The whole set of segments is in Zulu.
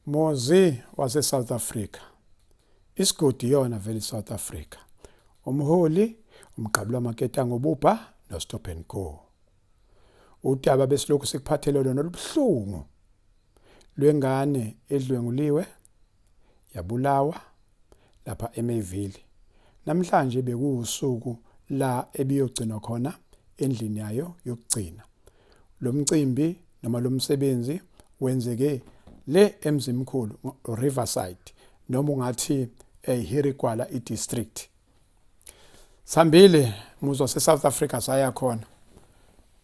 Muzi wase South Africa. Isigodi iyona vele iSouth Africa. Umholi umgqabula amaketanga obubha no stop and go. Udaba besilokhu sikuphathele lona olubuhlungu lwengane edlwenguliwe yabulawa lapha eMayville. Namhlanje bekuwusuku la ebiyogcinwa khona endlini yayo yokugcina. Lo mcimbi noma lo msebenzi wenzeke le eMzimkhulu Riverside noma ungathi eHirigwala idistrict. Sihambile muzwa seSouth Africa saya khona.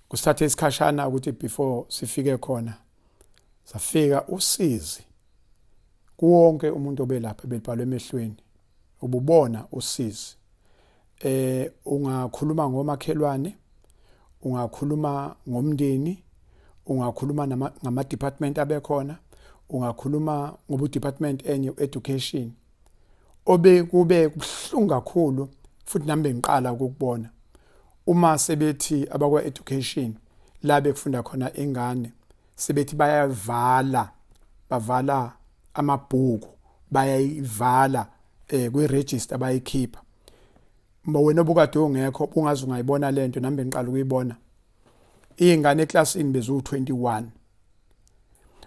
Kusithathe isikhashana ukuthi before sifike khona safika usizi kuwonke umuntu obelapha belibhalwe emehlweni ububona usizi ungakhuluma ngomakhelwane, ungakhuluma ngomndeni, ungakhuluma ngama department abekhona, ungakhuluma ngobu department enye education obe kube kubuhlungu kakhulu futhi nami bengiqala ukukubona uma sebethi abakwa education la bekufunda khona ingane sebethi bayavala bavala amabhuku bayayivala kwi register bayikhipha. Wena obukade ungekho ungaze ungayibona lento, nami bengiqala ukuyibona. Iy'ngane eklasini beziwu-21,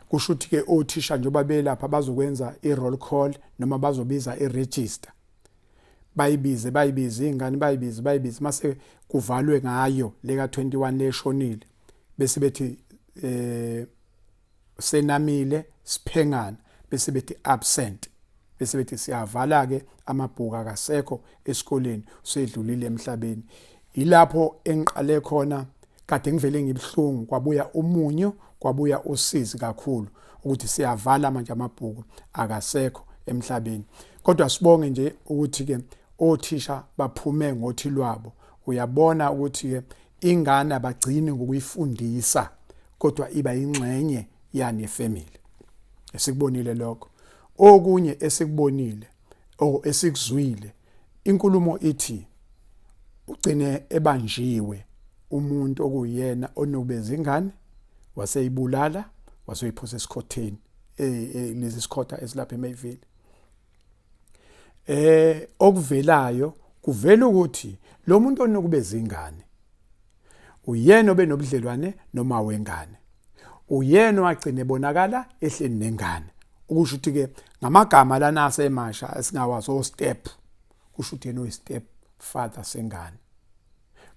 kusho ukuthi ke othisha njengoba belapha bazokwenza i-roll call noma bazobiza i-register, bayibize bayibize iy'ngane, bayibize bayibize, mase kuvalwe ngayo leka 21 leshonile, bese bethi senamile siphengana, bese bethi absent, bese bethi siyavala ke amabhuku, akasekho esikoleni, usedlulile emhlabeni. Ilapho engiqale khona kade ngivele ngibhlungu, kwabuya umunyu, kwabuya usizi kakhulu ukuthi siyavala manje amabhuku, akasekho emhlabeni. Kodwa sibonge nje ukuthi ke othisha baphume ngothi lwabo. Uyabona ukuthi ke ingane abagcini ngokuyifundisa kodwa iba ingxenye yani family. Esikubonile lokho. Okunye esikubonile o esikuzwile, inkulumo ithi ugcine ebanjiwe umuntu okuyena onubeza ingane waseyibulala waseyiphosa esikhotheni, lezi sikhotha esilapha eMayville. Okuvelayo kuvela ukuthi lo muntu onukubeza ingane uyena obe nobudlelwane noma wengane, uyena wagcina ebonakala ehleni nengane. Ukusho ukuthi ke ngamagama lana asemasha esingawazi o step, kusho ukuthi yena uyi step father sengane,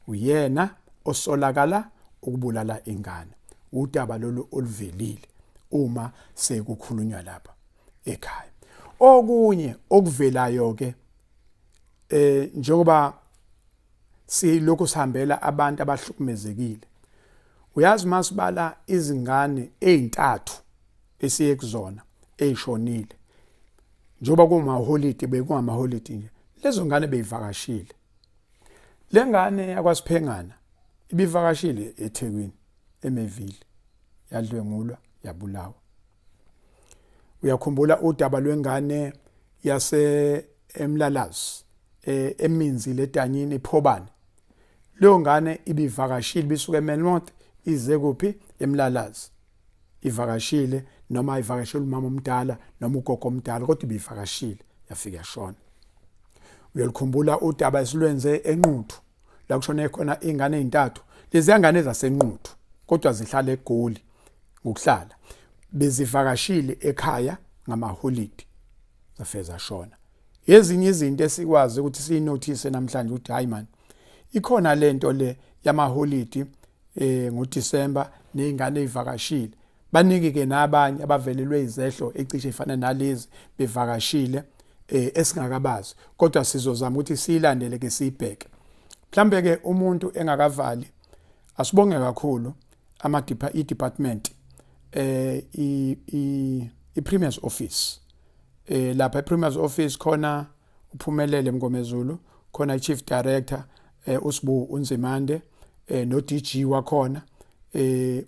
uyena osolakala ukubulala ingane. Udaba lolu oluvelile uma sekukhulunywa lapha ekhaya. Okunye okuvelayo ke njengoba silokhu sihambela abantu abahlukumezekile, uyazi masibala izingane ezintathu esiye kuzona ezishonile njengoba kumaholidi, bekungamaholidi nje, lezo ngane beyivakashile. Lengane yakwaSiphengana ibivakashile eThekwini eMeville, yadlwengulwa yabulawa. Uyakhumbula udaba lwengane yase eMlalazi eMinzi ledanyini ePhobane. Leyo ngane ibivakashile bisuka eMelmoth ize kuphi eMlalazi, ivakashile noma ivakashile umama omdala noma ugogo omdala, kodwa ibivakashile yafika yashona. Uyalikhumbula udaba esilwenze eNquthu la kushone khona ingane ezintathu, lezi ngane zaseNquthu kodwa zihlala eGoli ngokuhlala, bezivakashile ekhaya ngamaholidi zafeza shona. Ezinye izinto esikwazi ukuthi siyinothise namhlanje ukuthi hayi man, ikhona lento le yamaholidi ngoDisemba nezingane ezivakashile. Baniki ke nabanye abavelelwe izehlo ecishe ifana nalezi bevakashile esingakabazi, kodwa sizozama ukuthi siyilandele ke siyibheke. Mhlambe ke umuntu engakavali, asibonge kakhulu ama i-department i i Premier's office. Lapha e-Premier's office khona uPhumelele Mngomezulu, khona i-Chief Director uSibu uNzimande no DG wakhona,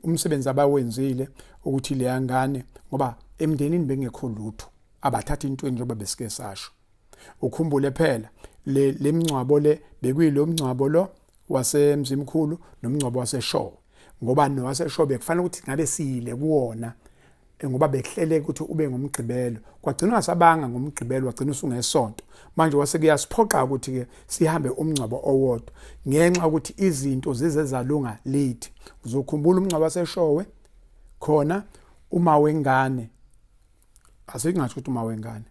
umsebenzi abawenzile ukuthi leya ngane, ngoba emndenini bengekho lutho, abathatha intweni njengoba besike sasho. Ukhumbule phela le lemngcwabo le bekuyilo mngcwabo lo waseMzimkhulu nomngcwabo waseShowe, ngoba nowaseshowe bekufanele ukuthi ngabe siyile kuwona. Ngoba bekuhleleke ukuthi ube ngomgqibelo, kwagcina ungasabanga ngomgqibelo, wagcina usungesonto. Manje kwase kuyasiphoqa ukuthi ke sihambe umngcwabo owodwa ngenxa ukuthi izinto zize zalunga late. Uzokhumbula umngcwabo waseshowe khona, uma wengane, asingasho ukuthi uma wengane,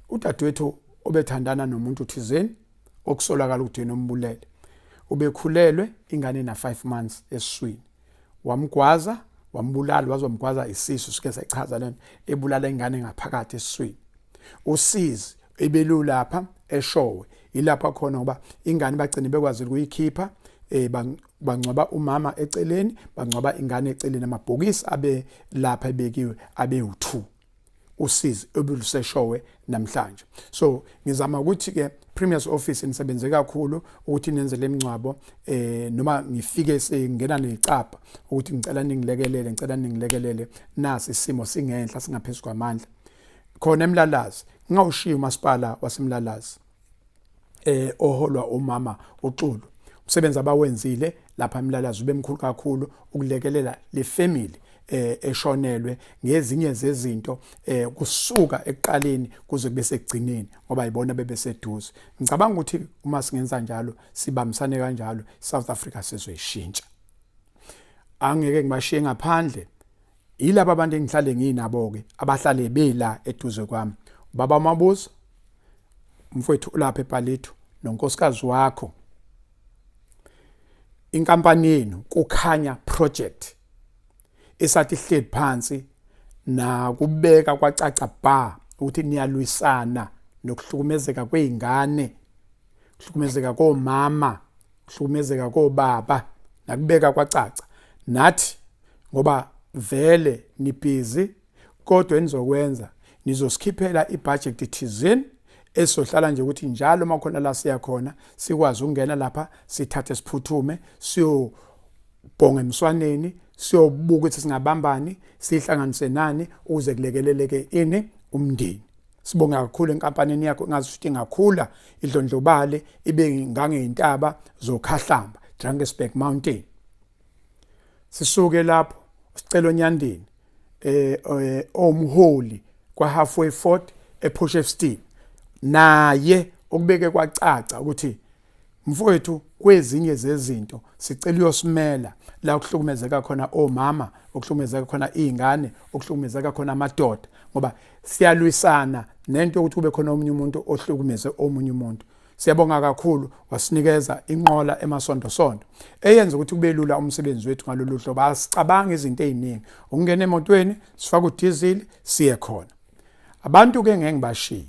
udadewethu obethandana nomuntu thizeni okusolakala ukuthi yena ombulele, ubekhulelwe ingane na 5 months esiswini, wamgwaza wambulala, waze wamgwaza isisu. Sike sayichaza lento, ebulala ingane ngaphakathi esiswini. Usizi ebelulapha eshowe ilapha khona, ngoba ingane bagcine bekwazile ukuyikhipha. Bangcwaba umama eceleni, bangcwaba ingane eceleni, amabhokisi abe lapha ebekiwe abe u2. Usizi obeluseshowe namhlanje. So ngizama ukuthi ke Premier's office nisebenze kakhulu ukuthi nenze lemncwabo, noma ngifike sengena necapha ukuthi ngicela ningilekelele, ngicela ningilekelele, nasi isimo singenhla, singaphezulu kwamandla. Khona eMlalazi, ngingawushiya umasipala waseMlalazi oholwa umama uXulu. Umsebenzi abawenzile lapha eMlalazi ube mkhulu kakhulu ukulekelela le family eshonelwe ngezinye zezinto, kusuka ekuqaleni kuze kube sekugcineni, ngoba ibona bebeseduze. Ngicabanga ukuthi uma singenza njalo, sibambisane kanjalo, South Africa sizoyishintsha. Angeke ngibashiye ngaphandle yilaba abantu engihlale nginabo ke, abahlale bela eduze kwami, baba Mabuzo mfowethu ulapha ePalito nonkosikazi wakho, inkampani yenu Kukhanya Project, esathi hleli phansi nakubeka kwacaca ba ukuthi niyalwisana nokuhlukumezeka kweingane, kuhlukumezeka komama, kuhlukumezeka kobaba. Nakubeka kwacaca nathi ngoba vele nibhizi, kodwa enizokwenza, nizosikhiphela ibudget thizeni esizohlala nje ukuthi njalo uma khona la siya khona sikwazi ukungena lapha, sithathe, siphuthume siyobhonga emswaneni, siyobuka ukuthi singabambani, sihlanganise nani ukuze kulekeleleke ini umndeni. Sibonga kakhulu enkampanini yakho, ngazi ukuthi ingakhula, idlondlobale, ibe ngangeyintaba zoKhahlamba, Drakensberg Mountain. Sisuke lapho sicela oNyandeni, omholi kwa Halfway Fort ePortshepstone, naye okubeke kwacaca ukuthi mfowethu, kwezinye zezinto sicela uyosimela la kuhlukumezeka khona omama, okuhlukumezeka khona izingane, okuhlukumezeka khona amadoda, ngoba siyalwisana nento yokuthi kube khona omunye umuntu ohlukumeze omunye umuntu. Siyabonga kakhulu, wasinikeza inqola emasonto sonto eyenza ukuthi kube lula umsebenzi wethu ngalolu hlobo. Asicabanga izinto eziningi, ukungena emotweni, sifake udizili, siye khona. Abantu ke ngeke ngibashiye.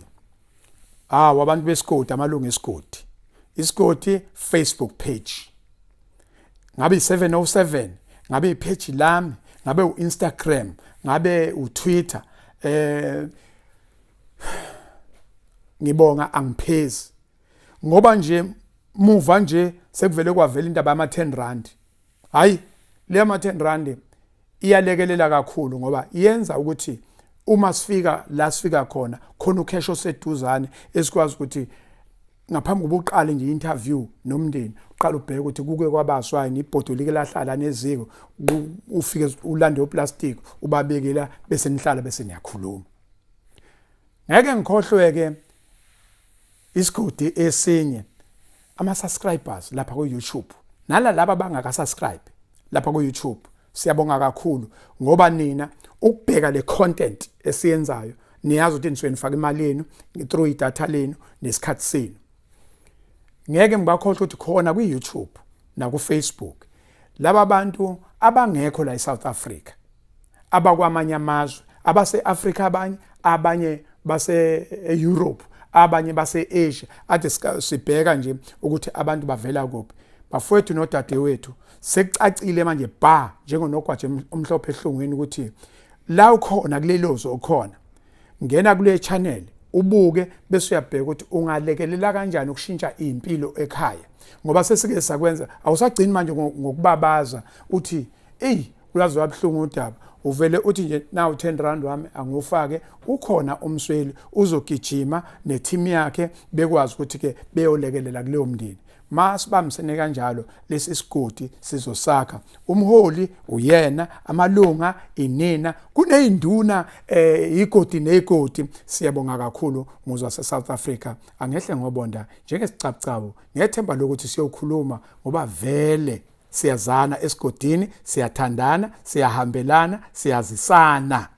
Hawu, abantu besigodi, amalungu esigodi, isigodi Facebook page, ngabe i707, ngabe ipage lami, ngabe uInstagram, ngabe uTwitter, ngibonga angiphezi, ngoba nje muva nje sekuvele kwavela indaba yama 10 rand. Hayi, le ama 10 rand iyalekelela kakhulu, ngoba iyenza ukuthi uma sifika la sifika khona, khona ucash oseduzane esikwazi ukuthi ngaphambi kokuba uqale nje interview nomndeni, uqala ubheke ukuthi kuke kwabaswa yini ibhodo, like lahlala neziko, ufike ulande uplastic, ubabekela, bese nihlala, bese niyakhuluma. Ngeke ngikhohlweke isigodi esinye, ama subscribers lapha ku YouTube, nala laba bangaka subscribe lapha ku YouTube, siyabonga kakhulu, ngoba nina ukubheka le content esiyenzayo, niyazi ukuthi nisuke nifaka imali yenu through idatha lenu nesikhathi senu. Ngeke ngibakhohle ukuthi khona kwi YouTube na ku Facebook laba bantu abangekho la eSouth Africa, abakwamanye amazwe, abase-Afrika abanye, abanye base-Europe, abanye base-Asia, ade sibheka nje ukuthi abantu bavela kuphi. Bafowethu nodadewethu, sekucacile manje ba njengonogwaja omhlophe ehlungwini ukuthi la ukhona kulelo zwe ukhona, ngena kule channel ubuke, bese uyabheka ukuthi ungalekelela kanjani ukushintsha impilo ekhaya, ngoba sesike sakwenza. Awusagcini manje ngokubabaza uthi eyi, uyazi wabuhlungu udaba, uvele uthi nje nawu 10 rand wami angufake, ukhona umsweli uzogijima neteam yakhe, bekwazi ukuthi ke beyolekelela kuleyo mndeni. Masibambisene kanjalo lesi sigodi sizosakha. Umholi uyena, amalunga inina, kuneyinduna eh igodi negodi. Siyabonga kakhulu muzwa se South Africa. Angehle ngobonda njengesicabucabu ngethemba lokuthi siyokhuluma ngoba vele siyazana esigodini, siyathandana, siyahambelana, siyazisana.